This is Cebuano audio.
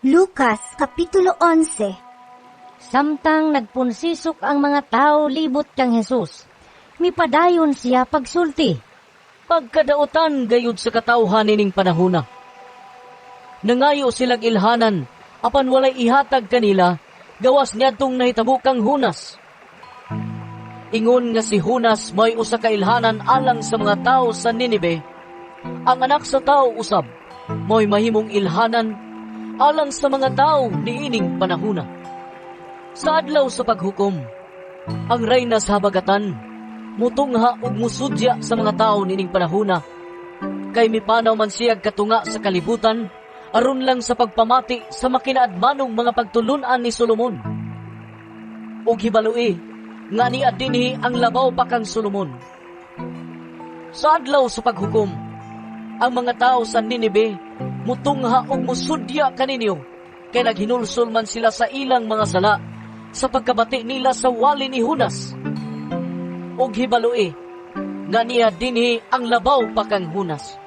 Lucas Kapitulo 11. Samtang nagpunsisok ang mga tao libot kang Jesus, mipadayon siya pagsulti. Pagkadautan gayud sa katawhan nining panahona. Nangayo silag ilhanan, apan walay ihatag kanila, gawas niadtong nahitabo kang Junas. Ingon nga si Junas may usa ka ilhanan alang sa mga tao sa Ninibe, ang Anak sa Tao usab mo'y mahimong ilhanan alang sa mga tao niining panahona. Sa adlaw sa paghukom, ang rayna sa habagatan mutungha ug musudya sa mga tao niining panahona, kay mipanaw man siyag katunga sa kalibutan aron lang sa pagpamati sa makinaadmanong mga pagtulun-an ni Solomon. Ug hibaloi nga nia dinhi ang labaw pa kang Solomon. Sa adlaw sa paghukom, ang mga tao sa Ninibe mutungha ug musudya kaninyo, kay naghinulsol man sila sa ilang mga sala sa pagkabati nila sa wali ni Junas. Ug hibaloi nga niya dinhi ang labaw pa kang Junas.